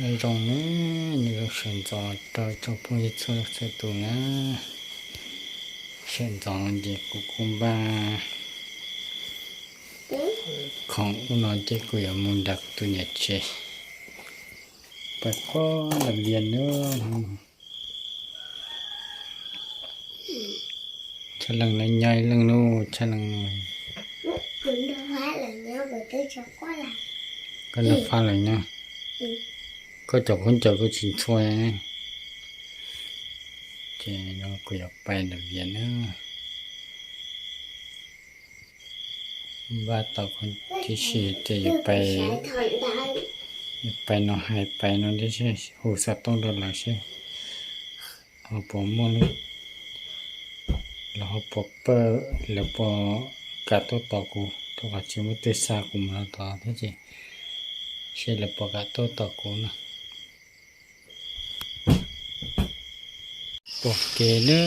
Zoo na, nyob zoo sawv ntxov rau tsoom phooj ywg txhua leej txhua tus na. Sawv ntxov no ces kuv kuj npaj khoom ub no ces kuv yuav mus nram kuv tus niam tsev, pais quaj nram vias na. Tshaj leej no nyob ib leeg no, tshaj leej no. Koj nrog fab lawm nyob, koj cov khaub ncaws kuj tsis ntxhua. Ces no kuv yuav pais nram vias na. Npaj tau tib si ces yuav pais, yuav pais no hais pais no tib si, hu xov tooj rau lawv seb ho puas muaj lub, lawv ho puas pawj, lawv puas kam tuaj tos kuv, rau qhov tsis muaj twg xa kuv mus rau tod thiab ces seb lawv puas kam tuaj tos kuv na. Pom kev na,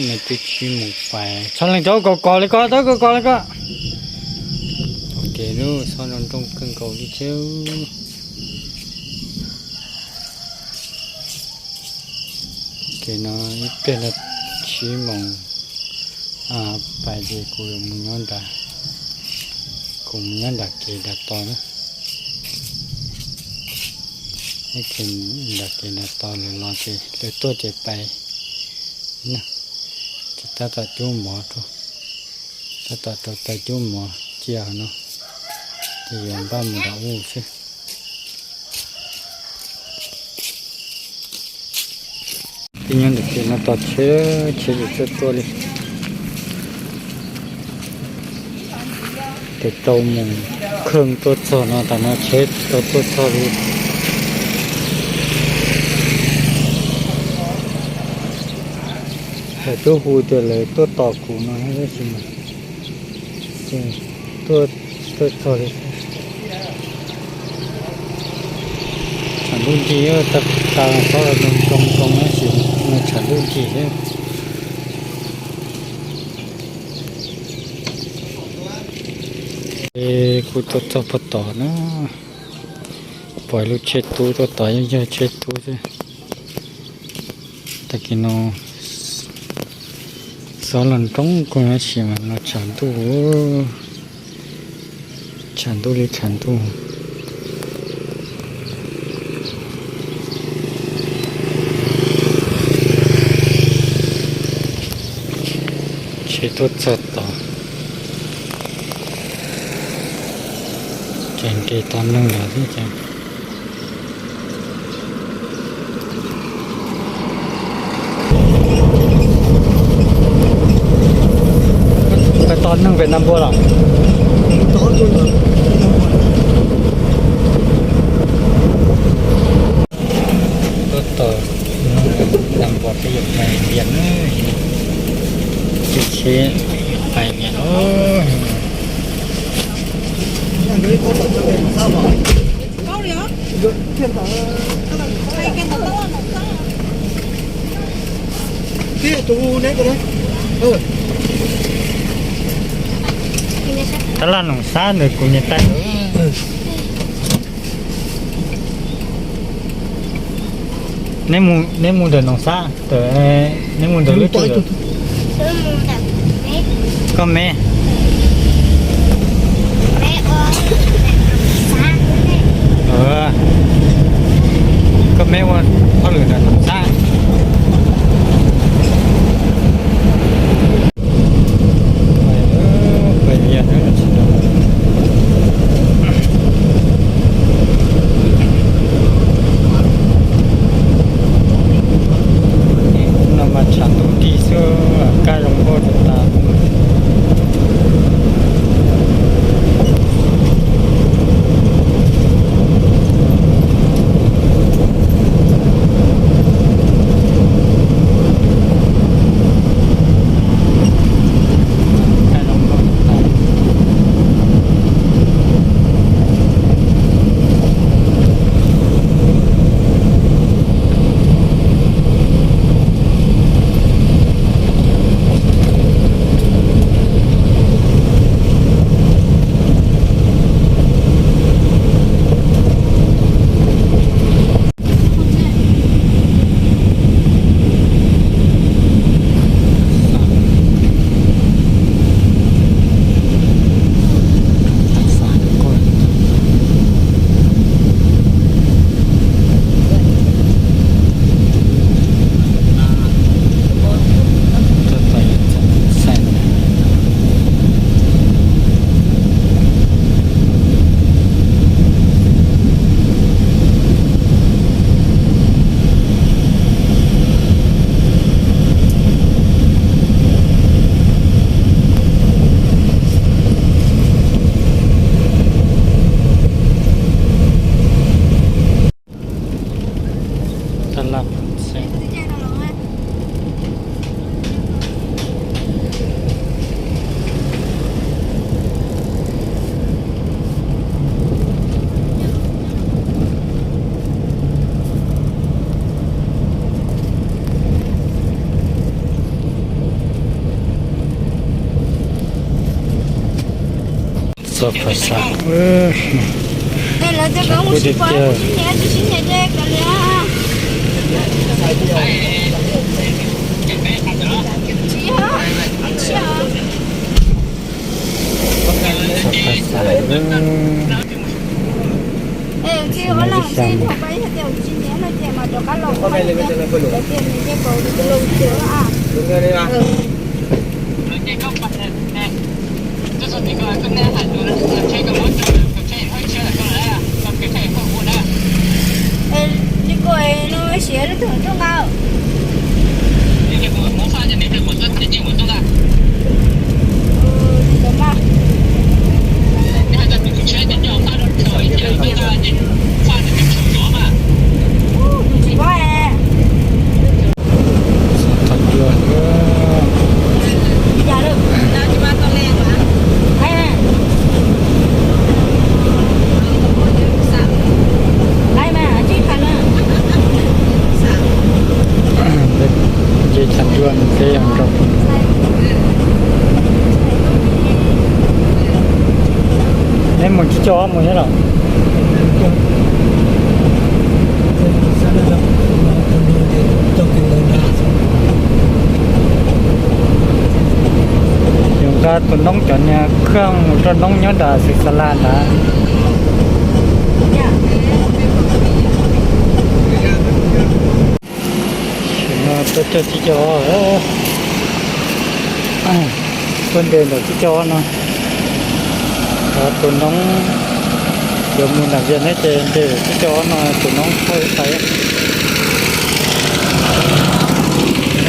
nws twb tsis mus pais, tshaj leej cov kos kos li koj, tau kos kos li koj. Pom kev lub xob nroo nroo kawg nkaus li thiab. Kev no ib pliag no tsib moos pais ces kuv mus nyob nram, kuv mus nyob nram kev nram tos na. Nram kev nram tos lawv los ces lawv tuaj ces pais na. Ces tab tom cub mov, tab tom rau taws cub mov cia no, ces yuav npaj mus nram ub xwb. Twb nyob ntawm kev no tos tsheb, tsheb tsis tshua tuaj li. Ces rau moos kheej tuaj txog no, tam no tsheb tsis tau tuaj txog li. Lawv twb hu tias lawv tuaj tos kuv no tab sis mas tuaj txog li. Tshav ntuj nrig, tag kis tas xob zoo zoo tab sis mas tshav ntuj nrig thiab. Kuv tuaj txog puag tod na, pom ib lub tsheb tub tuaj tod, yeej yog tsheb tub xwb. Tag kis no xob los nroo kawg tab sis mas no tshav ntuj, tshav ntuj li tshav ntuj. Tsheb tuaj txog tod, ces nres tau neeg lawm thiab ces. Peb tau neeg pem nram npua los? Tuaj tos nram npua peb yuav pais Vias na, ces tsheb pais Vias os. Tab laj Noom Xab ntawm kuv niam tais. Neb mus ntawm Noom Xab, neb mus ntawm lub twg? Koj me. Koj me ua hauj lwm ntawm Noom Xab. No mas tshav ntuj nrig xwb, kab zoo nkauj tas tas. Txog phav xav, kuj tiag tiag. Txog phav xav, ib xyoo. Nce Tshav Ntuag nws thiaj yog nrau. Neb mus tsib caug ob mus nyob los? Yus nqa tus noob cov niag khaj mus rau noob nyob nram Xeev Xa La ntawd. Tam no tuaj caug tsib caug ob, tuaj nres ntawm tsib caug ob no. Tus noob yuav mus nram Vias Nab ces nres tsib caug ob no tus noob thauj ib tais.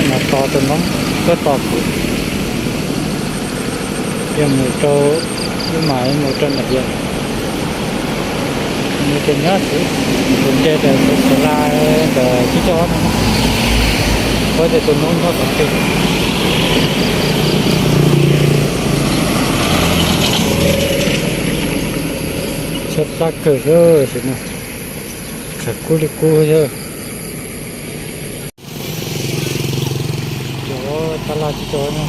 Nov tos tus noob tuaj tos kuv. Yog mus rau, wb mam mus rau nram Vias. Nws tias nyob xwb, kuv nres ntawm Xeev Xa La ntawm tsib caug ob no, kuv tias tus noob nyob qhov twg. Tshaib plab kawg xwb sim no, tshav kub li kub xwb. Cov tab laj tsib caug no,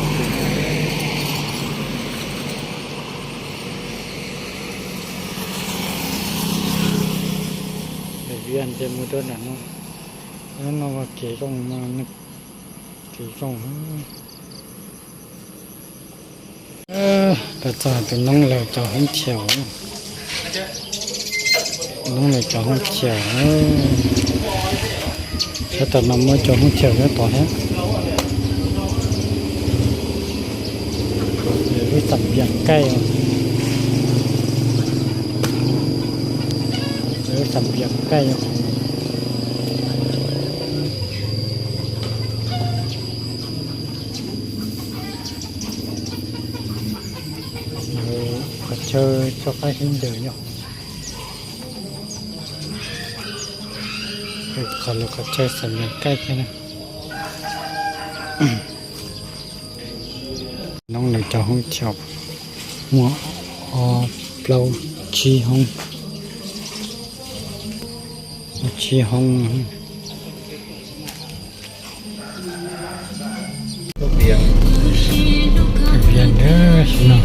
nram Vias ces mus rau nram no, no kev zoo, kev zoo. Los txog tus noob lawv cov hoob chaw, noob lawv cov hoob chaw. Sab tom no muaj cov hoob chaw nyob tod thiab. Lawv lub xam pias kaij, lawv lub xam pias kaij. Qhov chaw txoj qab xib ncaws nyob, qhov lawv qhov chaw xam pias kaij thiab na. Noob lawv cov hoob chaw muaj ob plaub tsib hoob, tsib hoob. Vias ntawd no.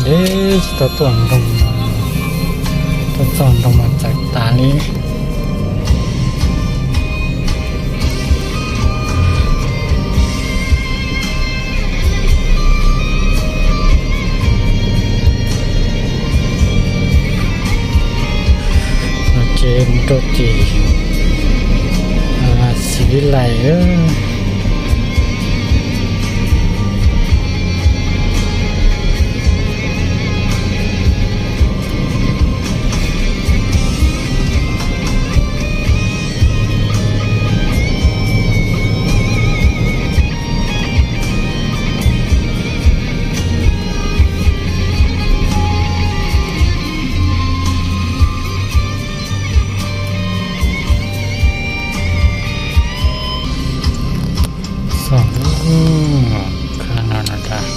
Tsis tau tuaj nroog, tuaj txog nroog mas txawv tas li. No ces mus rau tim Xis Vis Lais. Xov, khab no no tas.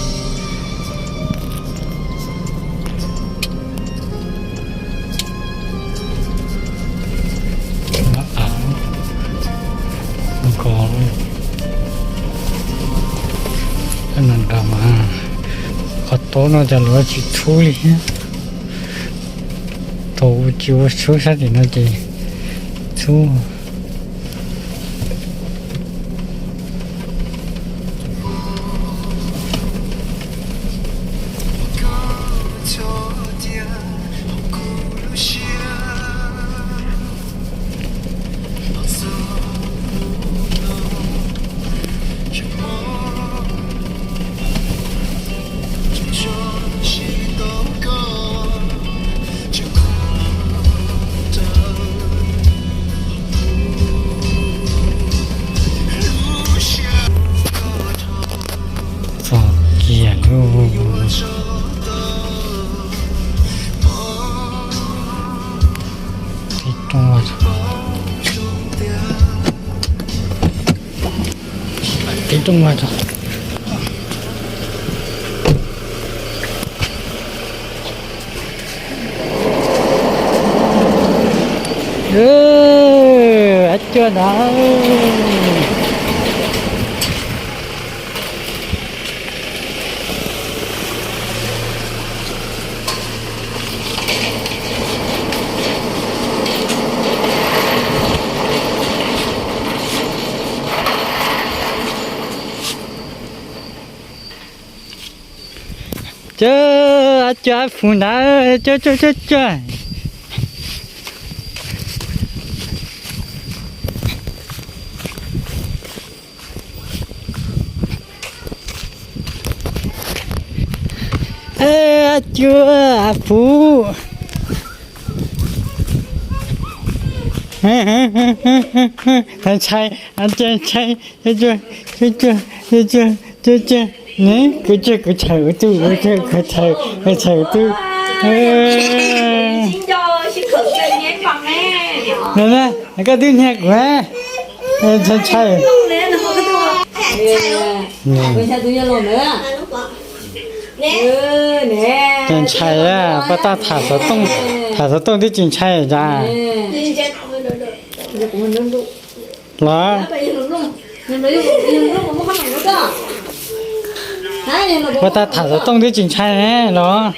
Av nkaus, no nrad mas qhov taub no cas luag tsis txhub li thiab. Thaum tsis ua txhub sab tim no ces txhub. Txog kiag lawm. Tib rooj, tib rooj vaj tso. Ab cua ntag. Cov, cov ab phuv ntawd, cov, cov, cov, cov. Ab cua, ab phuv. Ntshai, ntshai, cua, cua, cua, cua, cua, cua, cua, ne, kuv cua, kuv tshawm ua tug, kuv cua, kuv tshawm, kuv tshawm ua tug. No na, koj twb hnia kuv, ntshai ntshai. Ntshai, paj tab tham xov tooj, tham xov tooj twb tsis ntshai cas. Los, paj tab tham xov tooj twb tsis ntshai ne los.